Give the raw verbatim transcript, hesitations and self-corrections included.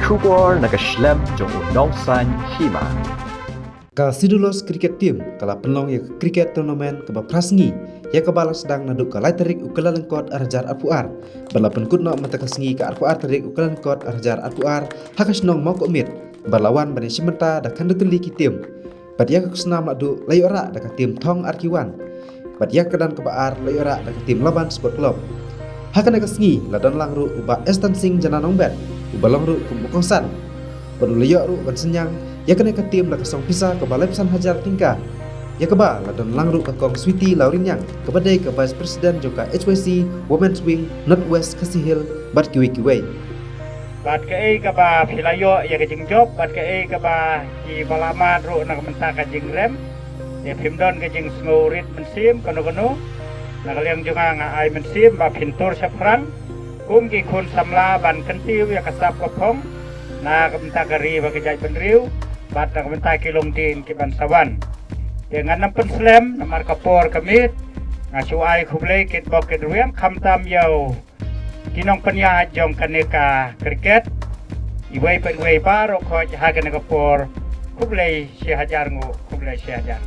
Khubor na ka shlem jong u nongsan hima. Ka Sidulos Cricket Team ka la pynlong ïa ka cricket tournament kaba phra sngi, ïa kaba la sdang naduh ka lai tarik u Kyllalyngkot ar hajar arphew ar, bad la pynkut noh mynta ka sngi ka arphew ar tarik u Kyllalyngkot ar hajar arphew ar ha ka shnong Mawkohmit, bad la wan ban ïashim bynta da khyndai tylli ki team. Bad ïa ka khusnam la duh la ïoh rah da ka team Thong Arkiwan. Bad ïa ka kyrdan kaba ar la ïoh rah da ka team Laban Sport Club. Ha kane ka sngi la don lang ruh u Bah Estan Singh Jana Nongbet, uba long ruh kum u kongsan. Bad u la ïoh ruh ban synñiang ïa kane ka team da ka song pisa kaba laiphew san hajar tyngka. Ïa kaba la don lang ruh ka Kong Sweety Lawriniang, kaba dei ka Vice President jong ka H Y C Women's Wing North West Khasi Hills, bad kiwei kiwei. Bad kaei kaba phi la ïoh ïa ka jingjop, bad kaei kaba ki ba la mad ruh na ka bynta ka jingrem. Te phim don ka jingsngewrit mynsiem kano kano. Na ka liang jong nga, nga ai mynsiem ba phin tur shaphrang kum ki khun samla ban kyntiew ïa ka sap ka phong na ka bynta ka ri bad ka jaitbynriew, bad na ka bynta ki longdien ki ban sa wan. Te ngan ym pynslem namar ka por ka miet. Nga shu ai khublei kitbok kitrwiang, khamtam ïa u ki nongpynïaid jong kane ka cricket, iwei pa iwei baroh khoit ha kane ka por. Khublei shi hajar nguh, khublei shi hajar.